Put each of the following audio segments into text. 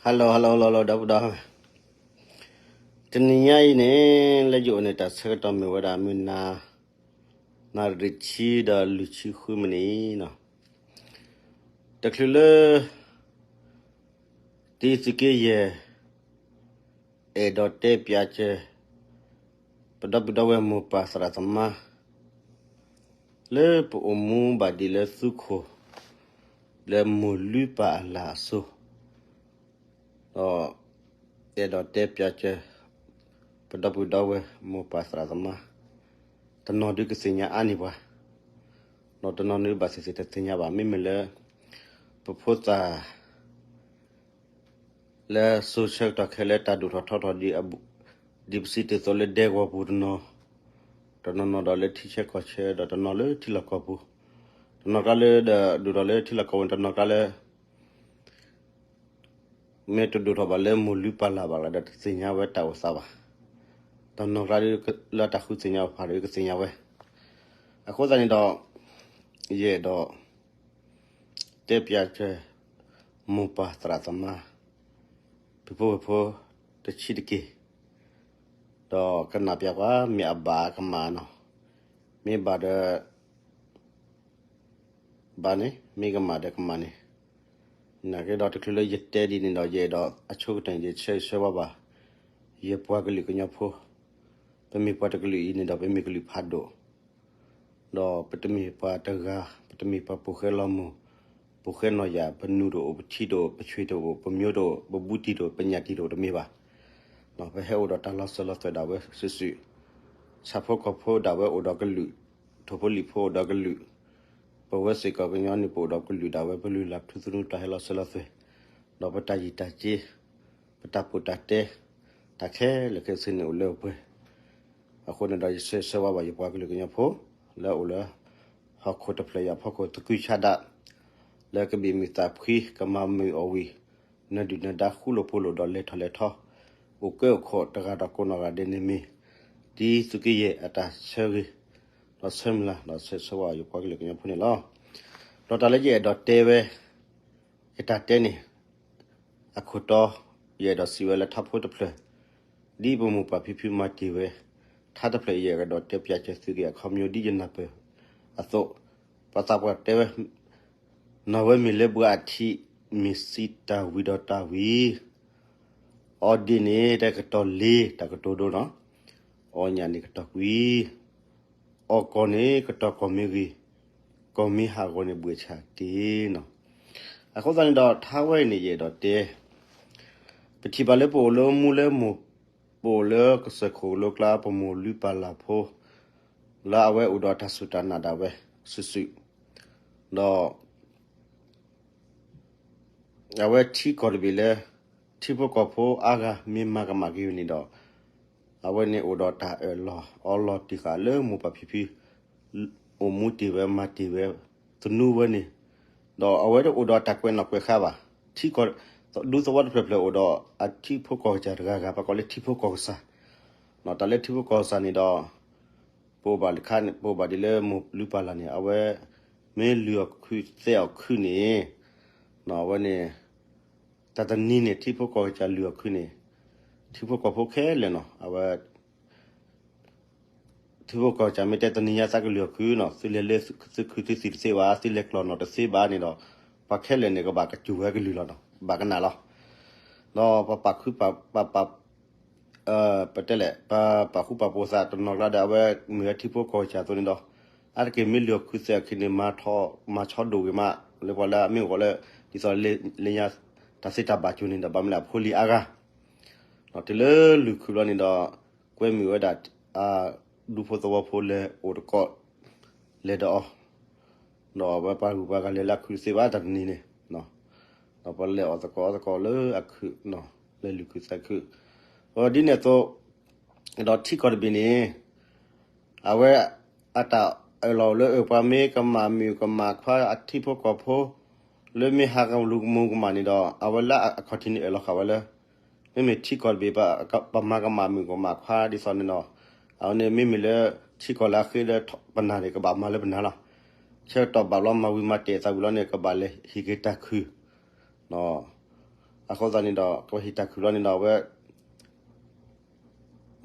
Hello hello hello hello ဒီပုၢ်ဒီဝဲၢ်, တနံၤညါအံၤန့ၣ် လၢယအိၣ်န့ၣ် တၢ်ဆၢကတီၢ်မ့ၢ်ဝဲဒၣ်မုၢ်နၤ နၣ်ရံၣ်တဆံဒီးလွံၢ်ဆံဃုမံးနံးနီၤ, တချုးလၢ တံၤသုးက့ယဲၢ် အဲၣ်ဒိးတဲပၠးစၢၤ ပဒီပုၢ်ဒီဝဲၢ်မိၢ်ပၢ်သရၣ်သမါ လၢပအိၣ်မူဘၣ်ဒ်လၢသုးခိၣ် လၢမိၢ်လုၢ်ပၢ်အလၢ်အစိၤ ဒီး အဲၣ်ဒိးတဲပၠးစၢၤ ပဒီပုၢ်ဒီဝဲၢ်မိၢ်ပၢ်သရၣ်သမါ တနီၤဒုးကသ့ၣ်ညါအါန့ၢ်ပှၤ, ဒီးတနီၤဒုးဘၣ်သ့ၣ်သ့ၣ်တသ့ၣ်ညါဘၣ် မ့မ့ၢ်လၢ ပဖိသၣ် လၢစိၤဆၢကတီၢ်ခဲလၢာ် တၢ်ဒိၣ်ထီၣ်ထီထီၣ်ဒ်အဘူး ဒ်ပစံးတသိးလၢဒဲကဝီၤပူၤတနီၤ, တနီၤနီၤဒီးလၢထံဆၢကီၢ်ဆၢ ဒီးတနီၤလၢထံလီၢ်ကီၢ်ပူၤ, တနီၤကျါလၢဒီးဒိၣ်ထီၣ်လၢထံလီၢ်ကီၢ်ပူၤန့ၣ် တနီၤကျါလၢ မ့ၢ်တဒိၣ်ထီၣ်ဘၣ်လၢမိၢ်လုၢ်ပၢ်လၢ်ဘၣ်လၢဒီးတသ့ၣ်ညါဝဲတၢ်အိၣ်သးဘၣ်, တနီၤကျါလၢတၢ်ဃုသ့ၣ်ညါအဖၣ်ဒီးကသ့ၣ်ညါဝဲ, အဃိသတးန့ၣ်ဒီး ယအဲၣ်ဒိး တဲပၠးစၢၤ မိၢ်ပၢ်သရၣ်သမါ ပုၢ်ဖိဝဲၢ်ဖိ တဆံးတက့ၢ်, ဒီးကနၣ်ပၠးကွၢ် မ့ၢ်အဘၣ်ကမၣ်နီၤ, မ့ၢ်ဘၣ်ဒီး ဘၣ်န့ၣ် မ့ၢ်ကမၣ်ဒီးကမၣ်န့ၣ်, နာ်က့ဒီးတချုးလၢယတဲဒ်န့ၣ်ဒီး ယအဲၣ်ဒိးအဆိကတၢၢ်န့ၣ် ယဆၢဂ့ၤဆၢဝါဘၣ် ယပှၤကလုာ်ကညီဖိ, ပမ့ၢ်ပှၤတကလုာ်အံၤန့ၣ်ဒီး ပမ့ၢ်ကလုာ်ဖးဒိၣ် ဒီးပတမ့ၢ်ပှၤတဂၤ, ပတမ့ၢ်ပှၤပိာ်ဃဲလီၤမုၢ်, ပိာ်ဃဲနီၢ်ယၢ်, ပနူၢ်တအိၣ်, ပထံတအိၣ်, ပဆွ့တအိၣ်, ပမျိုးတအိၣ်, ပဘူးတံၢ်တအိၣ်, ပညၣ်တံၢ်တအိၣ် တမ့ၢ်ဘၣ်, ပဟဲအိၣ်ဒီးတၢ်လီၤစၢၤလီၤသွဲၣ်ဒၣ်ဝဲစုာ်စုာ်, ဆၣ်ဖိကီၢ်ဖိဒၣ်ဝဲအိၣ်ဒီးကလုာ်, ထိၣ်ဖိလံၣ်ဖိအိၣ်ဒီးကလုာ်, ပဝဲစ့ၢ်ကီးကညီန့ၣ် ပအိၣ်ဒီးကလုာ်ဒၣ်ဝဲ ပလုၢ်လၢ်ထူသနူတၢ်ဟဲလီၤစၢၤလီၤသွဲၣ်, ဒီးပတၢ်ယံာ်တၢ်စ့ ပတၢ်ပိာ်တၢ်တဲ တၢ်ခဲလၢာ်ခဲဆ့န့ၣ်အိၣ်လၢအပှဲၤ, အဃိန့ၣ်ဒီးယဆၢဂ့ၤဆၢဝါဘၣ်ယပှၤကလုာ်ကညီဖိ လၢအအိၣ်လၢ ဟီၣ်ခိၣ်တဖျၢၣ်ယၤဖီခိၣ်သကုၤဆးဒး, လၢကဘၣ်မုာ်သးဖှံ ကမၤမုာ်အီၣ်ဝံၤ နၢၤဒုၣ်နၢၤဒါဃူလိာ်ဖိးလိာ်ဒီးလဲၤထီၣ်လဲၤထီ, အိၣ်ကၢအိၣ်ခိးတဂၤဒီးကိးနီၢ်ဂၤဒဲးန့ၣ်မ့ၢ် တံၤသုးက့ယဲၢ်အတၢ်ဆၢဂ့ၤ, ဒီးဆၢမုၢ်လၢ် ဒီးဆၢဂ့ၤဆၢဝါယပှၤကလုာ်ကညီဖိန့ၣ်လီၤ. ဒီးတၢ်လၢယအဲၣ်ဒိးတဲဝဲ ယတၢ်တဲန့ၣ် အခိၣ်တီ ယအဲၣ်ဒိးစံးဝဲလၢထါဖိတဖျၢၣ် ဒ်ပမိၢ်ပၢ်ဖံဖုမၤတ့ၢ်ဝဲ, ထါတဖျၢၣ်အံၤယအဲၣ်ဒိးတဲပၠးစၢၤသုက့ၤအခီပညီဒ်ယနၢ်ပၢၢ်အသိး, ပှၤသးပှၢ်တဲဝဲ, နီၢ်ဝဲမ့ၢ်လၢဘှါအထံး မ့ၢ်စံးတၢ်ဝံၤဒီးတၢ်ဝံၤ အီဒ့ၣ်န့ၣ် တၢ်ကတီၢ်လ့ၤ တၢ်ကတိၤဒိနီၤ, အီညၣ်န့ၣ်ကတီၢ်ကွံ, အီကီၢ်န့ၣ်ကတီၢ်ကီၢ်မ့ၢ်ဂ့ၤ, ကီၢ်မ့ၢ်ဟးဂီၤန့ၣ်ဘှဲးဆၣ်တ့ၢ်နီၤ. အဃိသတးန့ၣ်ဒီး ထါဝဲအံၤန့ၣ် ယအဲၣ်ဒိးတဲ, ပထံၣ်ဘၣ်လၢပအိၣ်လၢမူလၢမိၢ်, ပအိၣ်လၢကစၢၢ်ခိၣ်ကလိကျါ ပမိၢ်လုၢ်ပၢ်လၢ်ဖိ လၢအဝဲအိၣ်ဒီးတၢ်စူၢ်တၢ်နာ်ဒၣ်ဝဲစုာ်စုာ်, ဒီး အဝဲထံကီၢ်တဘ့ၣ်လၢ ထံဖိကီၢ်ဖိအါဂၤမ့ၢ်မၤကမၣ်က့ၤဝဲန့ၣ်ဒီး အဝဲန့ၣ်အိၣ်ဒီးတၢ်အၢၣ်လီၤအီလီၤတ့ၢ်ဃာ်လၢမိၢ်ပၢ်ဖံဖု အိၣ်မူတ့ၢ်ဝဲမၤတ့ၢ်ဝဲ သနူဝဲန့ၣ်, ဒီးအဝဲတအိၣ်ဒီးတၢ်ကွဲးနီၣ်ကွဲးဃါဘၣ်, ထံကီၢ် ဒူသဝီတဖျၢၣ်ဖျၢၣ်အိၣ်ဒီးအထံဖိကီၢ်ကစၢ်တဂၤဂၤ ပကိးလၢထံဖိကီၢ်ကစၢ်, တၢ်လၢထံဖိကီၢ်ကစၢ်န့ၣ်ဒီး ပအိၣ်ဘၣ်တခါန့ၣ် ပအိၣ်ဘၣ်ဒ်လၢမိၢ်လုၢ်ပၢ်လၢ်န့ၣ် အဝဲ မ့ၢ်လုၢ်အီၣ်ခုသဲအီၣ်ခုန့ၣ်, အဝဲန့ၣ် တၢ်တနံၤန့ၣ် ထံဖိကီၢ်ကစၢ်လုၢ်အီၣ်ခုန့ၣ် ထံဖိကီၢ်ဖိခဲလၢာ်နီၤ အဝဲ ထံဖိကီၢ်ကစၢ်မ့ၢ်တဲတနံၤညါသးကလုၢ်အီၣ်ခုနီၤ သုလဲၤလၢသုခုသုသံၣ်တသ့ဘၣ် သုလဲၤကျီၢ်နီၣ်တသ့ဘၣ်န့ၣ်ဒီး ပှၤခဲလၢာ်န့ၣ် ကဘၣ်ကစူၢ်ဝဲကလုၢ်လီၤနီၤ ဘၣ်ကနၣ်လီၤ. ဒီးပပာ်ခု ပပာ် ပတဲလဲၣ် ပပာ်ဃူပာ်ဖိးသးတနီၤကျါဒီး အဝဲမ့ၢ်ဝဲထံဖိကီၢ်ကစၢ်အသိးန့ၣ်ဒီး အါတက့ၢ်မ့ၢ်လုၢ်အီၣ်ခုသဲအီၣ်ခုန့ၣ် မၤဆီဒိၣ်ဂ့ၤမး လၢပှၤလၢအမ့ၢ်ဂီၤလၢ ဒ်သိးလၢညါ တၢ်သ့တၢ်ဘၣ်ကၠိန့ၣ်ဒီး ဘၣ်မနုၤလဲၣ် အဖိလံၤအါဂၤ တုၤလၢလုၢ်ခုဘျီန့ၣ်ဒီး ကွဲမုာ်ဝဲဒၣ် ဒူဖိသဝီဖိလဲၤအိၣ်တကိး လဲၤဒီးအီၤ ဒီးအဝဲပှၤဂုၤပှၤဂၤလဲၤလၢအခုတသ့ဘၣ်တၢ်တနံၤန့ၣ် ဒီးပှၤလဲၤအီၣ်သကိးသကိးလၢအခု လဲၤလုၢ်ခုသဲခု ဒ်န့ၣ်အသိး ဒီးထံကီၢ်တဘ့ၣ်န့ၣ် အဝဲအတၢ်အၢၣ်လီၤအိၣ်လၢအၢၣ် ပှၤမ့ၢ်ကမၣ်မုၣ်ကမၣ်ခွါအထံဖိကီၢ်ဖိ လၢမ့ၢ်ဟးကမူကမၣ်န့ၣ်ဒီး အဝဲလၢအခီၣ်ထံးန့ၣ်အၢၣ်လီၤဃာ်ဝဲလၢ မ့မ့ၢ်ထံကီၢ်တဘ့ၣ် ပမၤကမၣ်မုၣ်ကမၣ်ခွါဒ်သိးန့ၣ်ဒီး အဝဲန့ၣ်မ့မ့ၢ်လၢထံကီၢ်လၢအဃ့လၢပနၢ်န့ၣ် ကဘၣ်မၤလၢပနၢ်လီၤ. ဆၢကတီၢ်ဘၣ်ဘျီမၤဝံၤမၤတဲာ်သးဝံၤလီၤန့ၣ် ကဘၣ်လဲၤဟံးက့ၤတၢ်ခု အဃိသတးန့ၣ်ဒီး ကဟ့ၣ်တၢ်ခုၣ်လီၤန့ၣ်ဒီး အဝဲ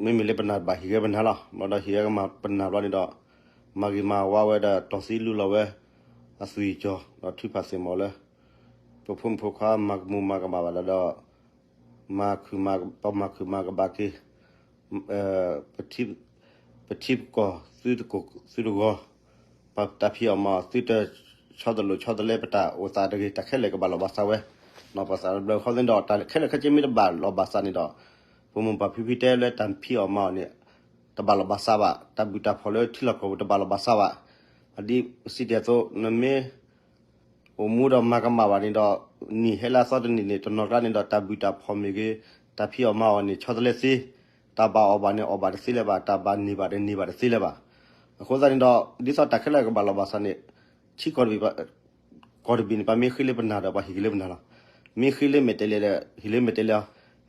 မ့မ့ၢ်လၢပနၢ်တဘၣ်ဟ့ၣ်ဂဲၤပနၢ်လီၤ. ဘျီဒီးဟ့ၣ်ဂဲၤပနၢ်ဘျီန့ၣ်ဒီး မၤဂ့ၤမၤဝါဝဲဒီး တီၢ်သံလူလီၤဝဲ အသွံၣ်ကၠီၤ ဒီးထုကဖၣ်သ့ၣ်မီၤလၢ ပဖိမုၣ်ဖိခွါမၤကမူၤမၤကမၣ်ဘၣ်ဒီး မၤခုၣ်မၤ ပမၤခုၣ်မၤကဘၣ်က့ၤ ပထံပကီၢ် သုတကိၢ်သုတဂီၤ ပတၢ်ဖံးအီၣ်မၤအီၣ် သုတဆီတလိာ်ဆီတလဲ ပတၢ်အိၣ်သးတဂ့ၤ တၢ်ခဲလၢာ်ကဘၣ်လီၢ်ဘၣ်စးဝဲ, ပသးတဘျီဃီသ့ၣ်ဒီး တၢ်ခဲလၢာ်ခဲဆ့မ့ၢ်တဘၣ်လီၢ်ဘၣ်စးန့ၣ်ဒီး ပမိၢ်ပၢ်ဖံဖုတဲလၢတၢ်ဖံးအီၣ်မၤအီၣ်န့ၣ် တဘၣ်လီၢ်ဘၣ်စးဘၣ်, တၢ်ဘုၣ်တၢ်ဖှီၣ်လၢထံလီၢ်ကီၢ်ပူၤတဘၣ်လီၢ်ဘၣ်စးဘၣ်. ဒ်ပစံးတ့ၢ်အသိး နမ့ၢ် အိၣ်မူဒီးမၤကမၣ်ဘၣ်န့ၣ်ဒီး နံၣ်ဟဲလၢအသီတနံၣ်န့ၣ် တနီၤကျါန့ၣ်ဒီး တၢ်ဘုၣ်တၢ်ဖှီၣ်မ့ၢ်ဂ့ၤ တၢ်ဖံးအီၣ်မၤအီၣ်န့ၣ် ဆီတလဲသ့, တၢ်ဘၣ်အီၣ်ဘၣ်န့ၣ် အီၣ်ဘၣ်တသ့လၢၤဘၣ်, တၢ်ဘၣ်န့ၢ်ဘၣ်တန့ၢ်ဘၣ်တသ့လၢၤဘၣ်. အဃိသတးန့ၣ်ဒီး ဒ်သိးတၢ်ခဲလၢာ်ကဘၣ်လီၢ်ဘၣ်စးန့ၣ် ထံကီၢ်တဘ့ၣ် ကီၢ်တဘ့ၣ်န့ၣ် ပမ့ၢ်ဃ့လၢပနၢ်ဒီး ပှၤဟ့ၣ်က့ၤလၢပနၢ်လီၤ. မ့ၢ်ဃ့လၢမဲာ်တဲးလဲးဒီး ဟ့ၣ်လၢမဲာ်တဲးလဲးလီၤ.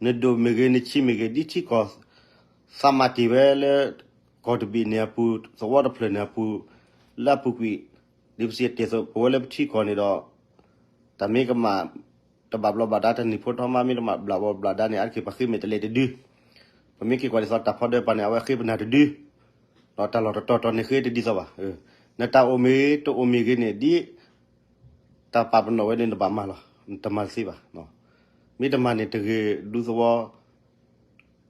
နဒိၣ်မ့ၢ်ဂ့ၤ နဆံးမ့ၢ်ဂ့ၤ ဒ်ထံကီၢ် သးမၤတ့ၢ်ဝဲလၢ ကီၢ်တဘ့ၣ်န့ၣ်အပူၤ သဝီတဖျၢၣ်န့ၣ်အပူၤ လၢအပူၤကွံာ် ဒ်ပစံးတ့ၢ်အသိး ပဝဲလၢပထံကီၢ်န့ၣ်ဒီး တၢ်မ့ၢ်ကမၣ် တဘၣ်ဘျီးဘၣ်ဒါ တၢ်နံၣ်ဖိထီမး မ့ၢ်တဘၣ်ဘျီးဘၣ်ဒါန့ၣ် အါတက့ၢ်ပှၤဃ့မဲာ်တဲးလဲးတဒု. ပမ့ၢ်က့ၤကွၢ်ဒ်သိးတၢ်ဖီဒၢပၤန့ၣ် အဝဲဃ့ပနၢ်တဒု, ဒီးတၢ်လီၢ်တတီၤတီၤန့ၣ်ဃ့တဒ်သိးဘၣ်. နတၢ်အိၣ်မ့ၢ်ဂ့ၤ တအိၣ်မ့ၢ်ဂ့ၤန့ၣ် ဒ် တၢ်ပာ်ပနီၣ်ဝဲန့ၣ် နဘၣ်မၤလီၤ, နတမၤတသ့ဘၣ်. မ့ၢ်တမၤန့ၣ်တဂ့ၤ ဒူသဝီ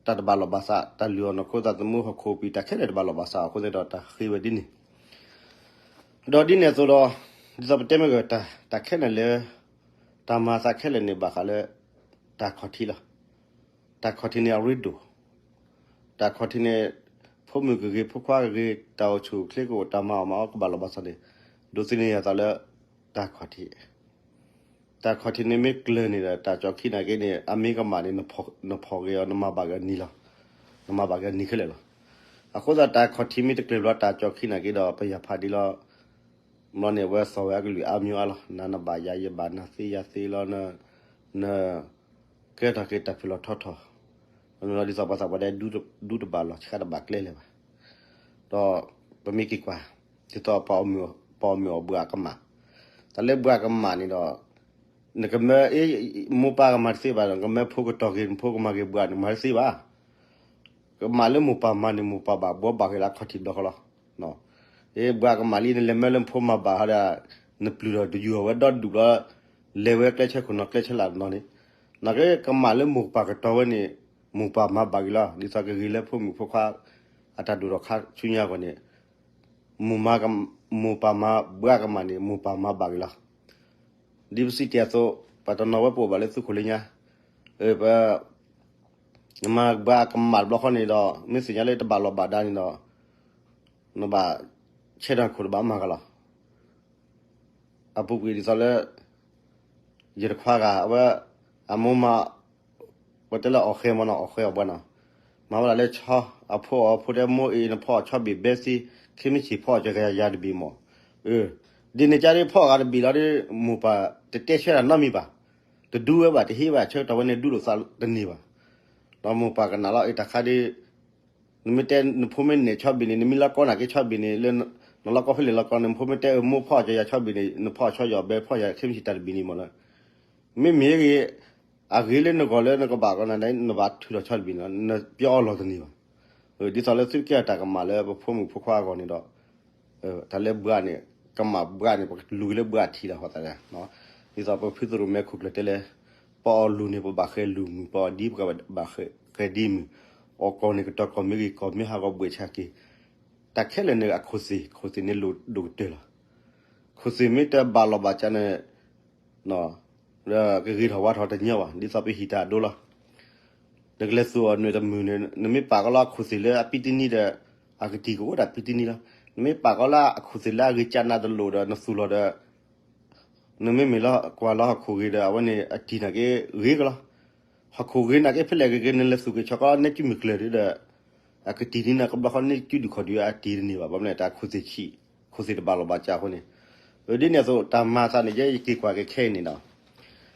တၢ်တဘၣ်လီၢ်ဘၣ်စး တၢ်လုၢ်အီၣ်နီၢ်ခိသးသမူဟီၣ်ခိၣ်ပံၤ တၢ်ခဲလၢာ်တဘၣ်လီၢ်ဘၣ်စးအဃိသတးဒီး တၢ်ဃ့ဝဲဒ်န့ၣ် ဒီးဒ်န့ၣ်အသိးဒီး ဒ်သိးပတဲမ့ၢ်ဂ့ၤ တၢ်ခဲလၢာ်လၢ တၢ်မၤသးခဲလၢာ်န့ၣ် ဘၣ်ဃးလၢ တၢ်ခီၣ်ထံးလီၤ. တၢ်ခီၣ်ထံးန့ၣ်အရ့ဒိၣ်, တၢ်ခီၣ်ထံးန့ၣ် ဖိမုၣ်ကဂ့ၤ ဖိခွါကဂ့ၤ တၢ်အိၣ်ဆူၣ်အိၣ်ချ့ကအိၣ် တၢ်မၤအီၣ်မၤအီကဘၣ်လီၢ်ဘၣ်စးန့ၣ် ဒိးသန့ၤယၤသးလၢ တၢ်ခီၣ်ထံး တၢ်ခီၣ်ထံးန့ၣ်မ့ၢ်ကျၢၤန့ၣ်ဒီး တၢ်ကၠီခံနာ်က့န့ၣ် အမ့ၢ်ကမၣ်န့ၣ် နဖီၣ်ဂ့ၤအီၤ နမၤဘၣ်ဂ့ၤအနံၤလီၤ. နမၤဘၣ်ဂ့ၤအနံၤခဲလၢာ်လီၤ. အဃိသတးတၢ်ခီၣ်ထံးမ့ၢ်တကျၢၤဘျီ တၢ်ကၠီခံနာ်က့ဒီး ပယၢ်ဖးဒ်လီၤ. ဘျီန့ၣ် အဝဲသီၣ်ဝဲအကလုာ်အါမံၤအါလီၤ. နၤနဘၣ်ယၤ ယဘၣ်နၤသ့ယၤသ့လီၤ. န ကဲထီၣ်က့ၤတၢ်ဖုၣ်လီၤထီထီၣ်, မ့ၢ်လီၤဒ်သိးပှၤသးပှၢ်တဲ ဒူတဘၣ်လီၢ်ဆှါတဘၣ်ကျဲလၢၤဘၣ်. ဒီးပမ့ၢ်က့ၤကွၢ် ဒ်သိးပှၤအီၣ်မ့ၤအီၣ်ဘှးကမၣ်, တၢ်လၢဘှးကမၣ်န့ၣ်ဒီး နကမၢ အ့ မိၢ်ပၢ်ကမၤတသ့ဘၣ်ဒီး ကမၢဖိကတီၤက့ၤ နဖိကမၤက့ၤဘှးန့ၣ် မၤတသ့ဘၣ်. ကမၣ်လၢမိၢ်ပၢ်မၤန့ၣ် မိၢ်ပၢ်ဘၣ်ဘှီဘၣ်က့ၤလၢအခီၣ်ထံးဘျီဃီလီၤ. အ့ ဘှးကမၣ်လံ နလဲၤမၢလၢနဖိမၤဘၣ်ဟီဒီး နပျုၢ်ဒီးတယူၤအီၤဝဲဒီဒူၣ်ဘျီ လဲၤဝဲကျဲဆၢခိၣ်နီၤကျဲဆၢလာ်နီၤန့ၣ်, နာ်က့ကမၣ်လၢမိၢ်ပၢ်ကတီၤဝဲန့ၣ် မိၢ်ပၢ်မၤဘၣ်က့ၤလီၤ. ဒ်သိးကဂ့ၤလၢဖိမုၣ်ဖိခွါ အတၢ်ဒိၣ်ထီၣ်ခါဆူညါအဂီၢ်န့ၣ် မိၢ်မၤက မိၢ်ပၢ်မၤဘှးကမၣ်န့ၣ် မိၢ်ပၢ်မၤဘၣ်က့ၤလီၤ. ဒ်ပစံးတ့ၢ်အသိး ပှၤတနီၤဝဲပအိၣ်ဘၣ်လၢသုးခိၣ်လၢညါ, ပ နမၤဘှးကမၣ်တဘျီဃီန့ၣ်ဒီး မ့ၢ်သ့ၣ်ညါလၢတဘၣ်လီၢ်ဘၣ်ဒါန့ၣ်ဒီး နဘၣ်ဆဲးတၢ်ခိၣ်တဘၣ်မၤကလီၤ. အပူၤကွံာ်ဒ်သိးလၢ ယတခွါဂၤ အဝဲ အမိၢ်မၤ ပတဲလၢအီၣ်ဃဲမနီၤ အီၣ်ဃဲအီၣ်ဘှးနီၤ, မၤဝဲဒၣ်လၢဆီ အဖိအီၤဖိတဲမိၢ်အ့ၣ် နဖီအီၣ်ဆီဘ့ၣ်ဘဲသံ ခဲမုၢ်ဆ့ၣ်ဖီအီၣ်ကယၤတဘ့ၣ်မး, ဒ်န့ၣ်ကါဒ်ဖီအီၣ်ဂၤတဘ့ၣ်လီၤဒီး မိၢ်ပၢ်တတဲဆၢတၢ်နီတမံၤဘၣ်, တဒူဝဲဘၣ် တဟ့ၣ်ဘၣ်ဆၢကတီၢ်ဝဲန့ၣ် ဒူလိာ်သးတန့ၢ်ဘၣ်. ဒီးမိၢ်ပၢ်ကနၣ်လီၤ အ့ၣ်တၢ်ခါဒ် နမ့ၢ်တဲ နဖိမ့ၢ်နဲၣ်ဆီဘ့ၣ်န့ၣ် နမ့ၢ်လီၤကီနာ်က့ဆီဘ့ၣ်န့ၣ် လၢနလီၤကီဖဲလဲၣ်လီၤကီန့ၣ် နဖိမ့ၢ်တဲအၢ မိၢ်ဖီအီၣ်ကယၤဆီဘ့ၣ်န့ၣ် နဖီအီၣ်ဆီယီၤဘဲဖီယၤခဲမုၢ်ဆ့ၣ်တၢ်တဘ့ၣ်န့ၣ်မးလၢ မ့မ့ၢ်ဂ့ၤ အဂ့ၤလၢနဂီၢ်လၢနကဘၣ်ကီနၤ နဘၣ်ထုးထီၣ်ဆီတဘ့ၣ်န့ၣ် နပျီအီၣ်လီၤတန့ၢ်ဘၣ်. ဒ်သိးလၢသုတကဲထီၣ်တၢ်ကမၣ်လၢပဖိမုၣ်ဖိခွါအဂီၢ်န့ၣ်ဒီး တၢ်လၢဘှးန့ၣ် ကမၣ်ဘှးန့ၣ် ပကလူၤက့ၤလၢဘှးထံးလီၤဃီသး, ဒ်သိးပဖုသရိၣ်မဲခိၣ်ကျၢၢ်တဲလၢ ပအီၣ်လူၤန့ၣ် ပဘၣ်ဃဲလူၤမုၢ် ပအီၣ်ဒံပကဘၣ်ဃဲဒံမုၢ်, အီၣ်ကီၢ်န့ၣ် ကတီၤကီၢ်မ့ၢ်ဂ့ၤ ကီၢ်မ့ၢ်ဟးဂီၤဘှဲးဆါက့ၤ, တၢ်ခဲလၢာ်န့ၣ် အခိၣ်သ့ၣ် ခိၣ်သ့ၣ်န့ၣ်လိၣ်ဒိၣ်ကတၢၢ်လီၤ. ခိၣ်သ့ၣ်မ့ၢ်တဘၣ်လီၢ်ဘၣ်စးန့ၣ် ကဂ့ၤထီၣ်ဝါထီၣ်တညီဘၣ် ဒ်သိးပဟံးတၢ်အဒိလီၤ. နကလဲၤသူၣ်အီၤနွဲၣ်တမုၢ်န့ၣ် နမ့ၢ်ပာ်ကီးလၢအခိၣ်သ့ၣ်လၢအပံတနံၤဒီး အကတံၢ်ကအိၣ်ဒၣ်ပံတနံၤလီၤ. နမ့ၢ်ပာ်ကီးလၢအခိၣ်သ့ၣ်လၢအဂ့ၤကၢ်နးတလိၣ်ဒီး နသူၣ်လီၤဒီး နမ့မ့ၢ်လီၤကွၢ်လီၤဟီၣ်ခိၣ်ဂ့ၤဒီး အဝဲန့ၣ်အတံၢ်နာ်က့ဂ့ၤကလီၤ. ဟီၣ်ခိၣ်ဂ့ၤနာ်က့ဖဲလဲၣ်ဂ့ၤဂ့ၤ နလဲၤသူၣ်က့ၤဆီကီးန့ၢ်ကုမုၢ်ကျၢၢ်ဒီး အကတံၢ်န့ၣ် ကဘျီဃီန့ၢ်ကုဒုၣ်ခီၣ်ဒုၣ်အတံၢ်တန့ၢ်ဘၣ်. ဘၣ်မနုၤတၢ်ခိၣ်သ့ၣ်ဆံး ခိၣ်သ့ၣ်တဘၣ်လီၢ်ဘၣ်စးအဃိန့ၣ်, ဒ်န့ၣ်အသိး တၢ်မၤသးန့ၣ် ယဲယက့ၤကွၢ်က့ၤခဲအံၤန့ၣ်ဒီး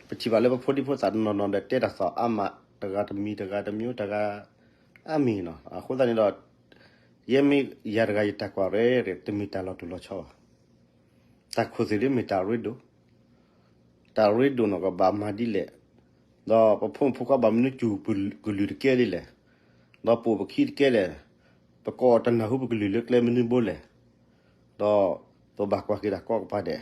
ပထံၣ်ဘၣ်လၢပဖိဒံဖိသၣ်တနီၤနီၤဒီး တဲတၢ်သီၣ်အါမး တဂၤတမံၤ တဂၤတမျိုး တဂၤအါမံၤနီၤ. အဃိသတးန့ၣ်ဒီး ယဲမ့ၢ်ယၤတဂၤယတၢ်ကွၢ်ရဲၣ်ရဲၣ် တမ့ၢ်တၢ်လီၤတူၢ်လီၤဆီဘၣ်. တၢ်ခိၣ်သ့ၣ်ဒ်မ့ၢ်တၢ်ရ့ဒိၣ်, တၢ်ရ့ဒိၣ်နီၤကဘၣ်မၤဒ်လဲၣ်, ဒီးပဖိမုၣ်ဖိခွါဘၣ်မနုၤစူၢ်ပကလုၢ်တကဲဒ်လဲၣ်, ဒီးပိာ်ပခံတကဲလဲၣ်, ပကိးတနၢ်ဟူပကလုၢ်လၢကျဲမနုၤဘိလဲၣ်, ဒီးပဘၣ်ကွၢ်က့ၤတၢ်ကိးကပၤဒဲး,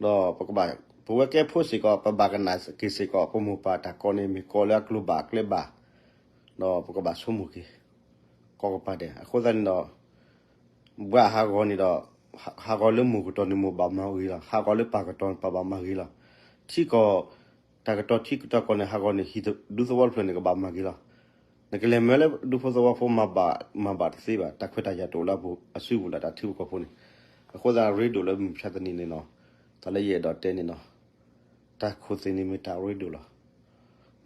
ဒီးပကဘၣ် ပဝဲကဲဖိစ့ၢ်ကီး ပဘၣ်ကနၣ်က့ၤစ့ၢ်ကီး ပမိၢ်ပၢ်တၢ်ကိးန့ၣ် မ့ၢ်ကိးလၢအကျိၤဘၣ်အကျဲဘၣ်, ဒီးပကဘၣ်ဆိကမိၣ်က့ၤ ကိးကပၤဒဲး. အဃိသတးန့ၣ်ဒီး ဘၣ်ဟးဂီၤန့ၣ်ဒီး ဟးဂီၤလၢမိၢ်ကတီၤန့ၣ် မိၢ်ဘၣ်မၤဂ့ၤလီၤ. ဟးဂီၤလၢပၢ်ကတီၤန့ၣ် ပၢ်ဘၣ်မၤဂ့ၤလီၤ. ထံကီၢ် တၢ်ကတီၤထံကတီၤကီၢ်န့ၣ် ဟးဂီၤန့ၣ် ဟံၣ်ဒူသဝီတဖျၢၣ်န့ၣ် ကဘၣ်မၤဂ့ၤလီၤ. နကလဲၤမၢလၢဒူဖိသဝီဖိ မၤဘၣ်တသ့ဘၣ်. တၢ်ခွဲးတၢ်ယာ်တအိၣ်လၢအပူၤအစုပူၤလၢတၢ်ထံဖိကီၢ်ဖိန့ၣ်. အဃိသတးရ့ဒိၣ်လၢမုၢ်မဆါတနံၤန့ၣ်နီၤ, တၢ်လၢယအဲၣ်ဒိးတဲန့ၣ်နီၤ, တၢ်ခိၣ်သ့ၣ်န့ၣ်မ့ၢ်တၢ်ရ့ဒိၣ်လီၤ.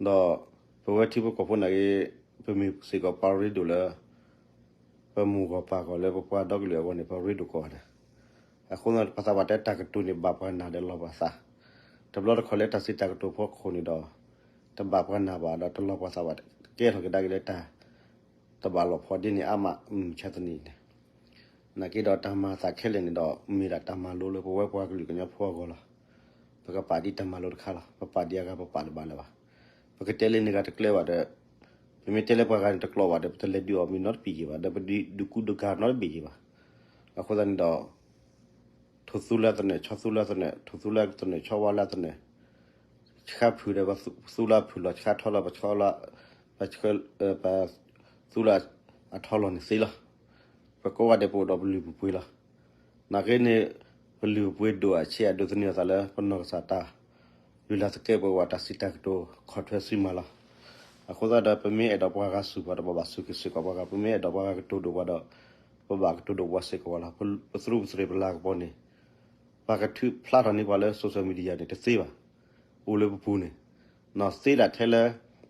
ဒီးပဝဲထံဖိကီၢ်ဖိနာ်က့ ပမ့ၢ်စ့ၢ်ကီးပှၤရ့ဒိၣ်လၢ ပမိၢ်ဂီၢ်ပၢ်ဂီၢ်လၢပပှၤဒီကလုာ်အဂီၢ်န့ၣ် ပရ့ဒိၣ်ကိးဂၤဒဲး. အဃိသတးပှၤသးပှၢ်တဲတၢ်ကတိၤန့ၣ် ဘၣ်ပှၤနာ်ဒီးလီၤပှၤသး, တဘျီတခီၣ်လၢတၢ်စံးတၢ်ကတိၤဖိခိၣ်န့ၣ်ဒီး တဘၣ်ပှၤနာ်ဘၣ်ဒီးတလီၤပှၤသးဘၣ် ကဲထီၣ်ကဒါက့ၤလၢတၢ် တဘၣ်လီၤဖှီၣ်ဒ်န့ၣ်အါမး မုၢ်မဆါတနံၤန့ၣ်. နာ်က့ဒီးတၢ်မၤသးခဲလၢာ်န့ၣ်ဒီး မ့ၢ်ဒၣ်တၢ်မၤလိလၢပဝဲပှၤကလုာ်ကညီဖိအဂီၢ်လီၤ. ပကပာ်ဒ်တၢ်မၤလိတခါလီၤ. ပပာ်ဒ်အဂၤပပာ်တဘၣ်လၢၤဘၣ်. ပကတဲလၢန့ၢ်ဂၤတကျဲဘၣ်ဒီး ပမ့ၢ်တဲလၢပှၤဂၤန့ၣ်တကျိးဘၣ်ဒီး ပတလဲၤဒုးအီၣ်မ့ၤနီတဘ့ၣ်က့ၤဘၣ်, ဒီးပဒုးကူဒုးကၤနီတဘ့ၣ်က့ၤဘၣ်. အဃိသတးန့ၣ်ဒီး ထိၣ်သူလၢသနၢၣ်, ဆီသူလၢသနၢၣ်, ထိၣ်သူလၢသနၢၣ်, ဆီဝါလၢသနၢၣ်, ဆှါဖုၣ်ဒီးပသူလၢအဖုၣ်လီၤ, ဆှါထီလီၤ ပဆီလီၤ, ပဆှၢ, ပသူလၢအထီလီၤန့ၣ်သ့လီၤ. ပကိးဂၤဒဲးပအိၣ်ဒီးပလုၢ်ပပှ့ၤလီၤ. နာ်က့န့ၣ် ပလုၢ်ပပှ့ၤဒိၣ်အဆံးအဒိးသန့ၤအသးလၢ ပနီၢ်ကစၢ်တၢ် လုၢ်လၢ်သကဲးပဝးတၢ်စံးတၢ်ကတိၤ ခီၣ်ထွဲစုမၤလီၤ. အဃိသတးဒီး ပမ့ၢ်အဲၣ်ဒိးပှၤဂၤစူၢ်ပှၤဒီး ပဘၣ်စူၢ်က့ၤစ့ၢ်ကီး ပှၤဂၤ, ပမ့ၢ်အဲၣ်ဒိးပှၤဂၤကတိၤဒိၣ်ပှၤဒီး ပဘၣ်ကတိၤဒိၣ်ပှၤစ့ၢ်ကီးဝဲလီၤ. ပသရူးပသရ့းပလၤကပီၤန့ၣ် ပှၤကထုးဖျါထီၣ်န့ၢ်ပှၤလၢ social media န့ၣ် တသ့ဘၣ်. အိၣ်လၢပပူၤန့ၣ် သ့ဒၣ်ထဲလၢ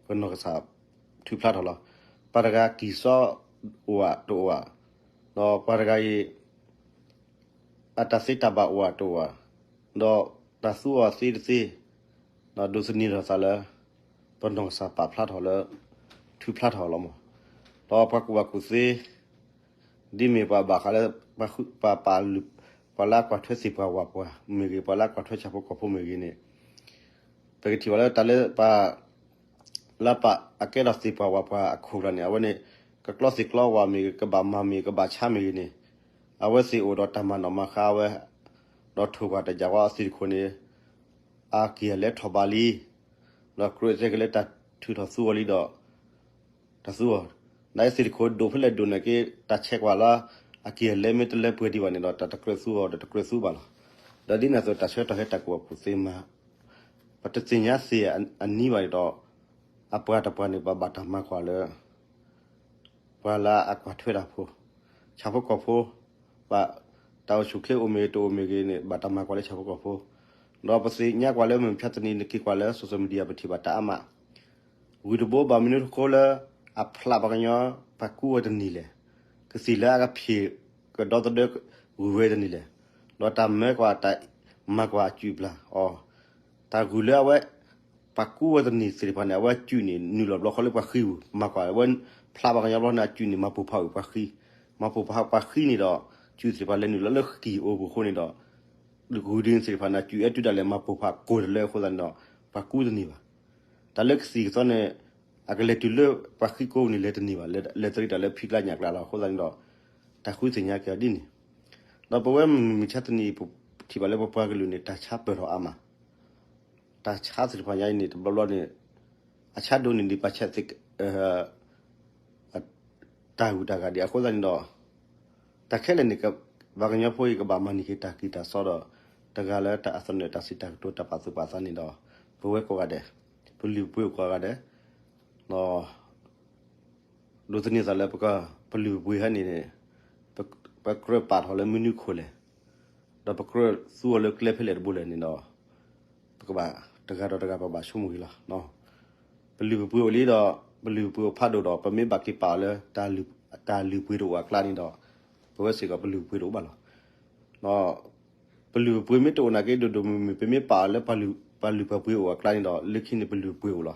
ပနီၢ်ကစၢ်ထုးဖျါထီၣ်လီၤ. ပှၤတဂၤကံၢ်စီအိၣ်ဧါတအိၣ်ဧါ, ဒီးပှၤတဂၤအံၤ အတၢ်သ့တၢ်ဘၣ်အိၣ်ဧါတအိၣ်ဧါ, ဒီးတၢ်သူအီၤသ့တသ့, ဒီးဒိးသန့ၤထီၣ်သးလၢ ပနီၢ်ကစၢ်ပာ်ဖျါထီၣ်လၢ ထုးဖျါထီၣ်လီၤမး. ဒီးပှၤကူၣ်ဘၣ်ကူၣ်သ့ ဒ်မ့ၢ်ပှၤဘၣ်ဃးလၢ ပှၤပာ်လုၢ် ပှၤလၢအကွၢ်ထွဲသ့ၣ်ပှၢ်ဝၢ်ပှၤမ့ၢ်ဂ့ၤ, ပှၤလၢအကွၢ်ထွဲဆၣ်ဖိကီၢ်ဖိမ့ၢ်ဂ့ၤန့ၣ် ပကထံၣ်ဘၣ်လၢတၢ်လၢပှၤ လၢပှၤအကဲထီၣ်သ့ၣ်ပှၢ်ဝၢ်ပှၤအခိၣ်ကျါန့ၣ် အဝဲန့ၣ် ကကျီသ့ၣ်ကျီဝၢ်မ့ၢ်ဂ့ၤ, ကဘၣ်မၤမ့ၢ်ဂ့ၤ, ကဘၣ်ဆါမ့ၢ်ဂ့ၤန့ၣ် အဝဲသ့ၣ်အိၣ်ဒီးတၢ်မၤနီၣ်မၤဃါဝဲ ဒီးထိၣ်ကွၢ်တယာ်ဝဲအသ့ၣ်တခိၣ်န့ၣ် အက့ၢ်အလဲထီၣ်ဘးလံ, ဒီးကြၢးတဲက့ၤလၢတၢ်ထုးထီၣ်သူအီၤလံဒီး တၢ်သူအီၤ, နာ်သ့ၣ်တခိၣ်ဒိၣ်ဖဲလဲၣ်ဒိၣ်န့ၣ်က့ တၢ်ဆဲးကွၢ်လၢ အက့ၢ်အလဲမ့ၢ်တလၢပှဲၤဒံးဘၣ်န့ၣ်ဒီး တၢ်တကြၢးသူအီၤဒီးတကြၢးသူဘၣ်လီၤ. ဒီးဒ်န့ၣ်အသိးတၢ်ဆၢကတီၢ်ဟဲတၢ်ကူၣ်ဘၣ်ကူၣ်သ့မး ပတသ့ၣ်ညါသ့ၣ်အနံၤဘၣ်န့ၣ်ဒီး အပှၤတပှၤန့ၣ် ပဘၣ်တၢ်မၤကွၢ်လၢ ပှၤလၢအကွၢ်ထွဲတၢ်ဖိ, ဆၣ်ဖိကီၢ်ဖိ, ဘၣ် တၢ်အိၣ်ဆူၣ်ချ့အိၣ်မ့ၢ်ဂ့ၤတအိၣ်မ့ၢ်ဂ့ၤန့ၣ် ဘၣ်တၢ်မၤကွၢ်လၢဆၣ်ဖိကီၢ်ဖိ, ဒီးပသ့ၣ်ညါကွၢ်လၢမုၢ်မဆါတနံၤနက့ၤကွၢ်လၢ social media ပထံၣ်ဘၣ်တၢ်အါမး ဂုၢ်တဘိဘၣ်မနုၤတဃိလၢ အဖျးပှၤကညီ ပှၤကူဝဲတနံၤလဲၣ်, ကသံၣ်လၢအကဖံးကဒီသဒၢဂုၢ်ဝဲတနံၤလဲၣ်, ဒီးတၢ်မၢကွၢ်တၢ်မၤကွၢ်အစုၣ်ပျၢ်အီၤ, တၢ်ဂုၢ်လၢအဝဲ ပှၤကူဝဲတနံၤသ့ၣ်တဖၣ်န့ၣ် အဝဲအစုၣ်န့ၣ် နုာ်လီၤဘျီဃီလၢပှၤဃံပူၤ, မၤကွၢ်ဝဲ ဖျးပှၤကညီဘျီန့ၣ် အစုၣ်န့ၣ် မၤပိၢ်ဖးအုၣ်ပှၤဃံ, မၤပိၢ်ဖးပှၤဃံန့ၣ်ဒီး စုၣ်သ့ၣ်တဖၣ်လဲၤနုာ်လီၤလၢဃံအိၣ်ပူၤအဃိန့ၣ်ဒီး ဂုၢ်ဒ်န့ၣ်သ့ၣ်တဖၣ်န့ၣ် အစုၣ်အဲၣ်တုၤဒၣ်လဲာ်မၤပိၢ်ဖးကိၢ်တလၢအဃိသတးန့ၣ်ဒီး ပှၤကူတန့ၢ်ဘၣ်. တၢ်လၢကသံၣ်ကသီန့ၣ် အကလဲၤတုၤလၢပှၤဃံကိးန့ၣ် လဲၤတန့ၢ်ဘၣ်, လဲၤတရံးတၢ်လၢဖံးကျါညၣ်ကျါလီၤ. အဃိသတးန့ၣ်ဒီး တၢ်ဃုသ့ၣ်ညါက့ၤအီၤဒ်န့ၣ်, ဒီးပဝဲမုၢ်မဆါတနံၤအံၤ ပထံၣ်ဘၣ်လၢပပှၤကလုာ်န့ၣ် တၢ်ဆါပၢၢ်ထီၣ်အါမး, တၢ်ဆါသ့ၣ်တဖၣ်ညါအံၤန့ၣ် တဘျီဘျီန့ၣ် အဆါဒိၣ်န့ၢ်ဒံးပှၤဆဲးသ့ၣ် တၢ်ဂုၤတၢ်ဂၤဒံး အဃိသတးန့ၣ်ဒီး တၢ်ခဲလၢာ်န့ၣ် ပှၤကညီဖိအံၤ ကဘၣ်မၤန့ၢ်က့ၤတၢ်ကံၢ်တၢ်စီဒီး တဂၤလၢတၢ်အသနၢၣ်တၢ်စံးတၢ်ကတိၤတၢ်ပာ်သူၣ်ပာ်သးန့ၣ်ဒီး ပဝဲကိးဂၤဒဲး ပလုၢ်ပပှ့ၤအိၣ်ကိးဂၤဒဲး ဒီး ဒိးသန့ၤသးလၢ ပလုၢ်ပပှ့ၤဟဲန့ၣ်န့ၣ် ပကြၢးပာ်ထီၣ်လၢမနုၤခိၣ်လဲၣ်, ဒီးပကြၢးသူအီၤလၢကျဲဖဲလဲၣ်တဘိလဲၣ်န့ၣ်ဒီး ပကဘၣ်တဂၤဒီးတဂၤ ပဘၣ်ဆိကမိၣ်ဂ့ၤလီၤ. ပလုၢ်ပပှ့ၤအိၣ်လံဒီး ပလုၢ်ပပှ့ၤအိၣ်ဖးဒိၣ်ဒီး ပမ့ၢ်ဘၣ်က့ၤပာ်အီၤလၢ တၢ်လုၢ်ပှ့ၤတအိၣ်အကျါန့ၣ်ဒီး ပဝဲစ့ၢ်ကီးပလုၢ်ပပှ့ၤတအိၣ်ဘၣ်လီၤ. ပလုၢ်ပပှ့ၤမ့ၢ်တအိၣ်နာ်က့ ဒိၣ်ဒိၣ်မုၢ်မုၢ် ပမ့ၢ်ပာ်အီၤလၢ ပှၤလုၢ်ပှ့ၤအိၣ်အကျါန့ၣ်ဒီး လၢခံန့ၣ်ပလုၢ်ပပှ့ၤအိၣ်လီၤ.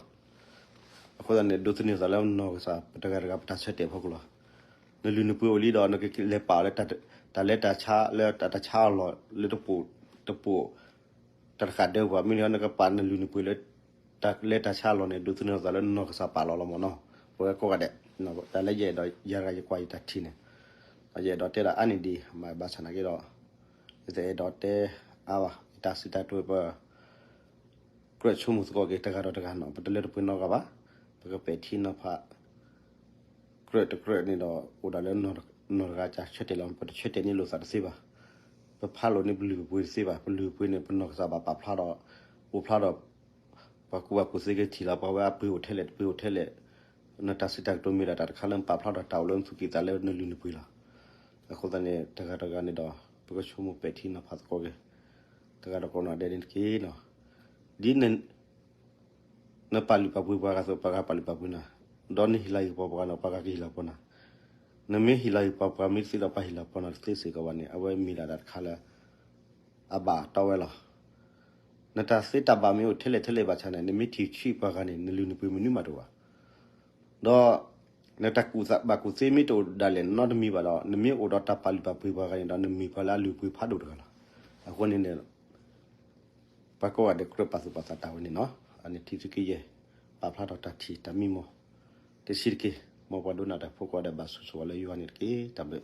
အဃိသတးန့ၣ် ဒိးသန့ၤသးလၢနီၢ်ကစၢ်ပတဂၤတဂၤ ပတၢ်ဆၢတဲာ်ဖီခိၣ်လီၤ. နလုၢ်နပှ့ၤအိၣ်လံဒီး နကလဲၤပာ်အီၤလၢ တၢ်လဲၤတၢ်ဆါလၢတၢ်ဆါအလီၢ်လၢတပိာ်တပိာ် တၢ်တဃာ်ဒၢပှၤ မ့ၢ်လၢနကပာ်နလုၢ်နပှ့ၤလၢ တၢ်လဲၤတၢ်ဆါအလီၢ်န့ၣ် ဒိးသန့ၤအသးလၢနီၢ်ကစၢ်ပာ်လီၤလီၤမ့ၢ်နီၤ. ပဝဲကိးဂၤဒဲး တၢ်လၢယအဲၣ်ဒိး ယၤတဂၤယကွၢ်ယတၢ်ထံၣ်န့ၣ် ယအဲၣ်ဒိးတဲဒၣ်အါန့ၢ်ဒံး မ့ၢ်ဘၣ်ဆၣ်နာ်က့ဒီး ယတအဲၣ်ဒိးတဲအါဘၣ် ယတၢ်စံးတၢ်ကတိၤ ပကြၢးဆိကမိၣ်သကိးက့ၤ တဂၤဒီးတဂၤနီၤ ပတလၢတပှဲၤနီတဂၤဘၣ်. ပကပဲာ်ထံနီၤဖး ကြၢးတကြၢးန့ၣ်ဒီး အိၣ်ဒၣ်လၢ နီၢ်တဂၤကဆၢတဲာ်လီၤ ပတဆၢတဲာ်န့ၢ်လိာ်သးတသ့ဘၣ်. ပဖးလိာ်န့ၢ်ပလုၢ်ပပှ့ၤတသ့ဘၣ်. ပလုၢ်ပပှ့ၤန့ၣ် ပနီၢ်ကစၢ်ဘၣ်ပာ်ဖျါဒီး အိၣ်ဖျါဒီး ပှၤကူၣ်ဘၣ်ကူၣ်သ့ကထံၣ်လီၤ ပှၤဝဲအပှ့ၤအိၣ်ထဲလဲၣ် တပှ့ၤအိၣ်ထဲလဲၣ်. နတၢ်စံးတၢ်ကတိၤမ့ၢ်ဒၣ်တၢ်တခါလၢနပာ်ဖျါဒီးတၢ်အိၣ်လၢနသူၣ်ကံၢ်သးလဲနလုၢ်နပှ့ၤလီၤ. အဃိသတးန့ၣ် တဂၤတဂၤန့ၣ်ဒီး ပကဆိကမိၣ်ပဲာ်ထံနီၤဖးသကိးက့ၤ တဂၤဒီးတဂၤန့ၣ်ဒဲးန့ၣ်တက့ၢ်နီၤ. ဒ် နပာ်လုၢ်ပာ်ပှ့ၤပှၤဂၤအသိး ပှၤဂၤပာ်လုၢ်ပာ်ပှ့ၤနၤ, ဒီးနဟ့ၣ်လၤဟ့ၣ်ကပီၤပှၤဂၤန့ၣ် ပှၤဂၤကဟ့ၣ်လၤကပီၤနၤ. နမ့ၢ်ဟ့ၣ်လၤဟ့ၣ်ကပီၤပှၤမ့ၢ်တသ့ဒီး ပှၤဟ့ၣ်လၤကပီၤနၤတသ့စ့ၢ်ကီးဘၣ်န့ၣ် အဝဲမ့ၢ်ဒၣ်တၢ်တခါလၢ အဘၣ်တီဝဲလီၤ. နတၢ်သ့တၢ်ဘၣ်မ့ၢ်အိၣ်ထဲလဲၣ်ထဲလဲၣ်ဘၣ်ဆၣ်န့ၣ် နမ့ၢ်ထံၣ်ဆံးပှၤဂၤန့ၣ် နလုၢ်နပှ့ၤမနုၤမးတအိၣ်ဘၣ်. ဒီး နတၢ်ကူၣ်ဘၣ်ကူၣ်သ့မ့ၢ်တအိၣ်ဒၣ်လဲာ်နီတမံၤဘၣ်ဒီး နမ့ၢ်အိၣ်ဒီးတၢ်ပာ်လုၢ်ပာ်ပှ့ၤပှၤဂၤန့ၣ်ဒီး နမ့ၢ်ပှၤလၢအလုၢ်အပှ့ၤဖးဒိၣ်တဂၤလီၤ. အဃိန့ၣ်န့ၣ် ပှၤကိးဂၤဒဲးကြၢးပာ်သူၣ်ပာ်သးတၢ်ဝဲန့ၣ်နီၤ. အန့ၣ်ထံသုးက့ယဲၢ် ပာ်ဖျါထီၣ်တၢ်ထံၣ်တၢ်မံမီၢ် တဆံးတက့ၢ်. မ်ပှၤဒိကနၣ်တၢ်ဖိကိးဂၤဒဲးဘၣ်ဆိၣ်ဂ့ၤဆိၣ်ဝါလၢယွၤန့ၣ်တက့ၢ်. တၢ်ဘျုး